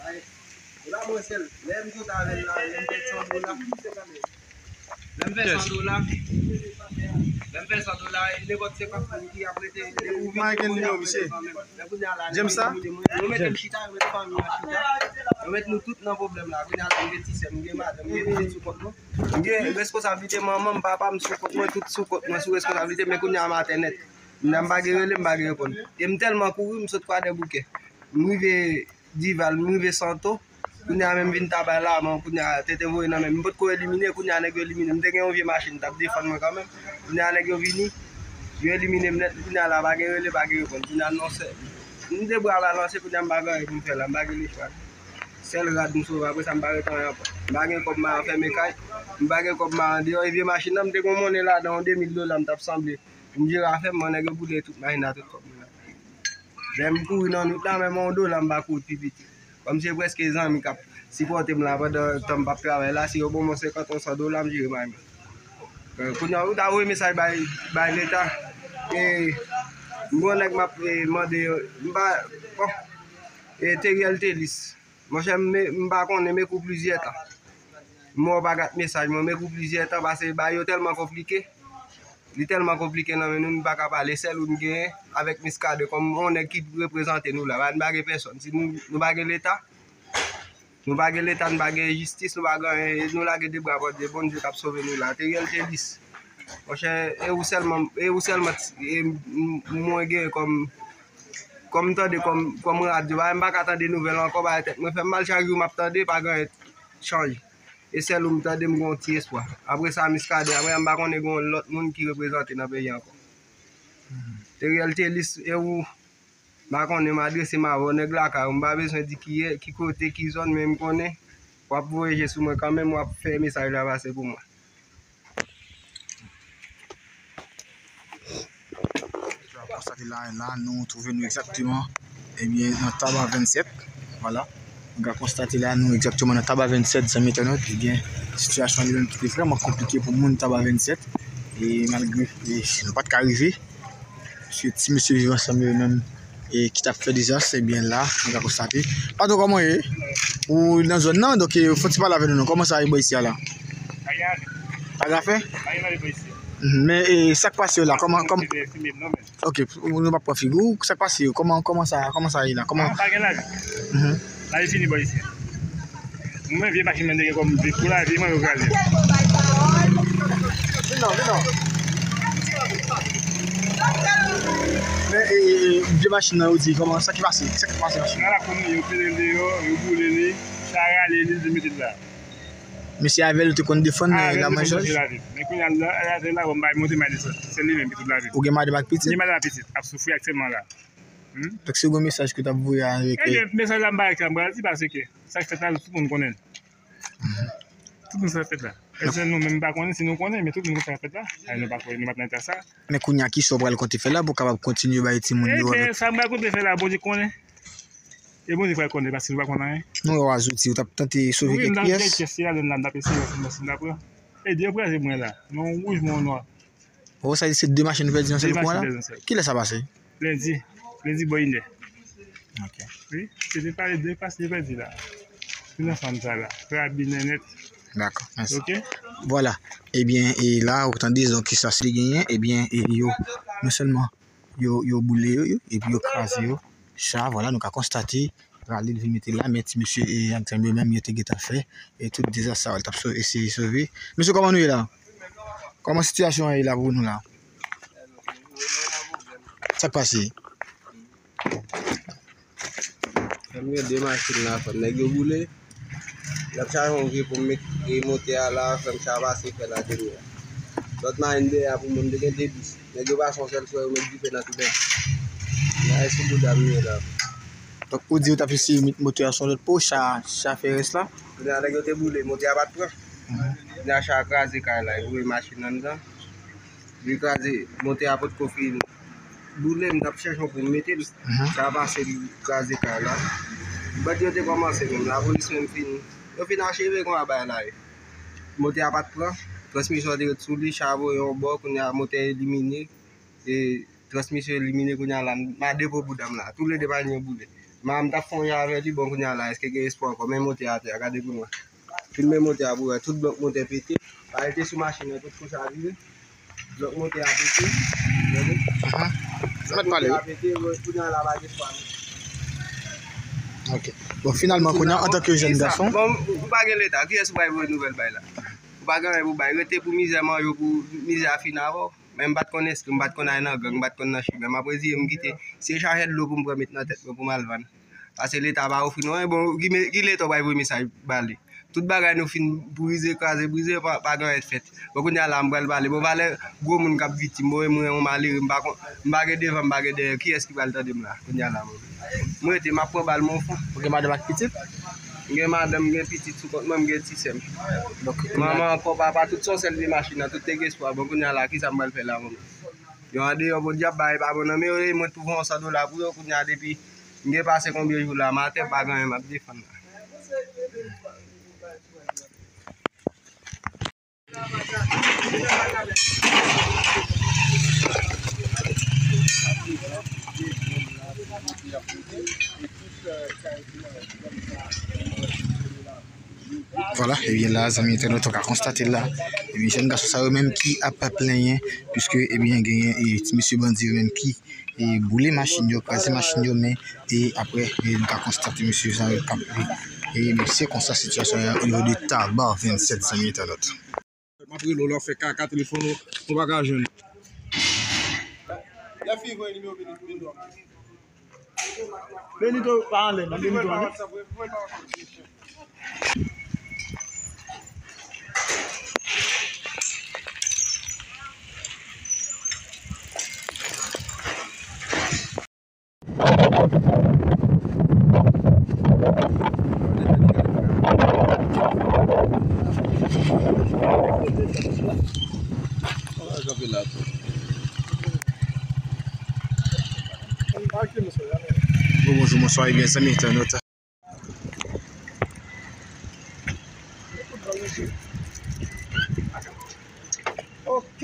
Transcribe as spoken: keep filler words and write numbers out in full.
E pa mwen sèl. Lè m sot avè l la, lè m fè san dola. Lè m fè san dola. Lè m fè san dola, e nenpòt senkant moun ki ap rete, depi w vin, Mike and Nino, misye. Lè kounye a la, James sa? Yo mete m chita, yo mete fanmi an chita. Yo mete nou tout nan pwoblèm la. Kounye a la, m gen ti sè m, m gen madanm, m gen pitit sou kont mwen. M gen responsablite manman m, papa m sou kont mwen, tout sou kont mwen, sou responsablite, men kounye a m atè nèt. Kounye a m pa gen rele, m pa gen reponn. E m tèlman kouri, m sot Kwadèboukè. M rive Dival, m rive Santo. Kounye a menm vin Taba la, men kounye a tenten voye nan men m. M potko elimine, kounye a nèg yo elimine m. M te gen yon vye machin, t ap defann mwen kanmenm. Kounye a nèg yo vini, yo elimine m nèt. Kounye a la, pa gen rele, pa gen reponn. Kounye a non sè. M de bra balanse, kounye a m pa gen anyen pou m fè la, m pa gen lechwa. Sèl rad m sove, apre sa m pa ret anyen ankò. M pa gen kòb m a fèmen kay, m pa gen kòb m a andeyò. E vye machin nan, m te gen yon monnen ladan, yon de mil dola m t ap sanble pou m jere afè m, men nèg yo boule tout machin nan, tout kòb mwen nan. Lè m kouri nan wout la, menm yon dola m pa kouri pi piti. Kòm se prèske zanmi k ap sipòte m la pandan tan m p ap travay la, si yo ban m yon senkant, yon san dola, m jere may mwen. Eh, kounye a, ou ta voye mesaj bay, bay Leta. E m gon nèg m ap, eh, mande yo, m pa, bon, e Teriel Telis. Monchè, m, m pa konnen, m ekri w plizyè tan. M wè w pa gad mesaj mwen, m ekri w plizyè tan, paske bagay yo tèlman konplike. Li tèlman konplike nan men nou, nou pa ka pale. Sèl ou n genyen avèk Miskaden kòm yon nèg ki reprezante nou la. Pa, nou pa gen pèsòn. Si nou, nou pa gen Leta, nou pa gen Leta, nou pa gen jistis, nou pa gen anyen. E nou lage de bra bò Dye, Bondye k ap sove nou la. Teriel Telis. Monchè, e ou sèlman, e ou sèlman, e m, m, mwen genyen kòm, kòm m tande kòm, kòm radyo. Bagay m pa ka tande nouvèl ankò, bagay tèt mwen fè m mal, chak jou m ap tande, pa gen anyen k chanje. E sèl ou m tande, m gen yon ti espwa. Apre sa, Miskaden, apre sa, m pa konnen gen yon lòt moun ki reprezante nan peyi ankò. Teriel Telis, e ou, m pa konnen, m adrese m avè w, nèg lakay ou, m pa bezwen di ki yè, ki kote, ki zòn, men m konnen w ap voye je sou mwen kanmenm, w ap fè mesaj la pase pou mwen. Ou ka konstate la, la, nou twouve nou egzakteman, ebyen, nan Taba vennsèt. Vwala. Ou ka konstate la, nou egzakteman nan Taba vennsèt, zanmi entènot. Ebyen, sitiyasyon an li menm ki te vrèman konplike pou moun Taba vennsèt. E malgre, e, nou pa t ka rive, paske ti mesye Viv Ansanm yo menm, e, ki t ap fè dezas, ebyen, la, nou ka konstate. Patwon, kòman w ye? Ou nan zòn nan, donk, e, fò w ti pale avè nou, non. Kòman sa ye bò isi a la? Pa gen afè? Pa gen afè? Mhm. Men, e, sa k pase yo la? Kòman, kòman? Ok, nou p ap pran figi w. Sa k pase yo? Kòman, kòman sa, kòman sa ye la? Kòman? Ah, pa gen lavi. Mhm. Lavi fini bò isi. Mwen, vye machin mwen te gen kòm vye pou lavi, mwen, yo kraze. Vin non, vin non. Men, e, e, e, vye machin nan, yo di, kòman, sa ki pase? Sa ki pase machin nan? Nan lakou nou, yo pete l deyò, yo boule li, sa rale li, yo mete l la. Mesye avè l, ou te konn defann, ah, eh, avè l, la te konn manjaj? Chèche lavi. Men kounye a, la, la, la, la, bon, bay monte, bay desann. Se li menm ki tout lavi. Ou gen madanm ak pitit? Gen madanm ak pitit, ap soufri aktyèlman la. Hmm? Donk, si w gen mesaj ke w t ap voye avèk, eh, eh, mesaj la, m pa, m pral di, paske sa k fèt la, tout moun konnen. Mhm. Tout moun sa k fèt la. Èske nou menm pa konnen, si nou konnen, men tout moun konnen sa k fèt la. Ay, nou pa konnen, nou pa t nan eta sa. Men kounye a, kisa w pral konte fè la pou w kapab kontinye bay timoun yo avèk? Ebyen, sa m pral konte fè la, Bondye konnen. E Bondye pral konnen, paske nou pa konn anyen. Nou wè w a zouti, ou t ap tante sove kèk pyès? Wi, m t ap kèk pyès, se ladann la, m t ap eseye wè si m, si m t ap pran. E de yo kraze mwen la. Nan yon wouj, mwen yon nwa. Oh, sa di se de machin nou pèdi nan sèl kou an la? De machin pèdi nan sèl. Kilè sa pase? Lendi. Lendi bò inè. Ok. Wi, se de pa, de pas li pèdi la. Tout ansanm sa la. Rabinè nèt. Dakò, mèsi. Ok. Vwala. Ebyen, e la, ou tande, donk, sa se li genyen, ebyen, e yo, non sèlman yo, yo boule yo, yo, epi yo kraze yo. Sa, vwala, nou ka konstate, rale l vin mete la, men ti mesye e ak zanmi yo menm, yo te gentan fè, e tout dezas sa, yo t ap so-, eseye sove. Mesye, kòman nou ye la? Kòman sitiyasyon an ye la pou nou la? Sa k pase? Fè m gen de machin la, fè m nèg yo boule. Lè m chaje yon vye pou m met, e, motè a la, fè m chavase, fè l a demi a. Lòt machin dèyè a pou moun, te gen de bis. Nèg yo pase yon sèl fwa, yo met dife nan tout nèg. Nan sou bouda m ye la. Donk, ou di ou t ap eseye met motè a sou yon lòt po, cha, cha fè rès la? Kounye a, nèg yo te boule, motè a pa t pran. Mhm. Kounye a, cha kraze kay la, e voye machin anndan. Li kraze, motè a potko fin boule, m t ap chèche yon pou m mete l. Mhm. Sa pase, li kraze kay la. Bandi yo te kòmanse menm, lapolis menm fin, yo fin acheve konsa bagay la ye. Motè a pa t pran, transmisyon te ret sou li, cha voye yon bò, kounye a motè elimine, e transmisyon elimine, kounye a la, m a depo bouda m la, toulede machin yo boule. Mwen, m t ap fè yon jan avè li, bon, kounye a la, èske gen espwa ankò? Men motè a atè a, gade pou mwen. Fin men motè a pou wè, tout blòk motè pete. Pa rete sou machin nan, tout kou chavire. Blòk motè a pete. Gade. Aha. Sa mèt pale, wi. Motè a pete, bon, kounye a la, pa gen espwa, non. Ok. Bon, finalman, kounye a, antanke jèn gason. Bon, ou pa gen leta, kiyès ou pral voye nouvèl bay la? Ou pa gen anyen pou bay. Rete pou mizè manyo, pou mizè a fin avè w. Men m pa t konn enskri, m pa t konn al nan gang, m pa t konn nan chimè. M ap reziye m kite. Se chajè dlo pou m pran met nan tèt mwen pou m al vann. Paske leta pa ofri nou anyen. Bon, ki me-, ki leta w pral voye mesaj ba li? Tout bagay nou fin brize, kraze, brize, pa, pa gen anyen k fèt. Bon, kounye a la, m pral pale. Bon, valè gwo moun k ap viktim. Bon, e mwen, yon malere, m pa kon, m pa gen devan, m pa gen dèyè. Kiyès ki pral tande m la? Kounye a la, mwen. Mwen rete, m ap pran bal, mwen, fon. Ou gen madanm ak pitit? M gen madanm, m gen pitit sou kont mwen, m gen ti sè m. Donk, manman ankò, papa, tout se yon sèl vye machin nan, tout te gen espwa. Bon, kounye a la, kisa m pral fè la, mwen? Yo andeyò, podyab, bagay pa bon nan men yo, mwen t pou fè yon san dola pou yo, kounye a depi m gen pase konbyen jou la, m atè, m pa gen anyen m ap defann la. Vwala, ebyen la, zanmi entènot, ou ka konstate la, ebyen, jèn gason sa yo menm ki ap plenyen, piske, ebyen, genyen, e, ti mesye bandi yo menm ki, e, boule machin yo, kraze machin yo, men, e, apre, e, nou ka konstate mesye sa yo k ap, e, e, se konsa sitiyasyon an o nivo de Taba vennsèt, zanmi entènot. M ap rele w, lè w fè kaka telefòn ou, ou pa ka jwenn. Lè fi voye nimewo Benito, Benito. Benito pa anlè, non, Benito anlè. Bon, bonjou, bonswa, ebyen, zanmi entènot. Ok.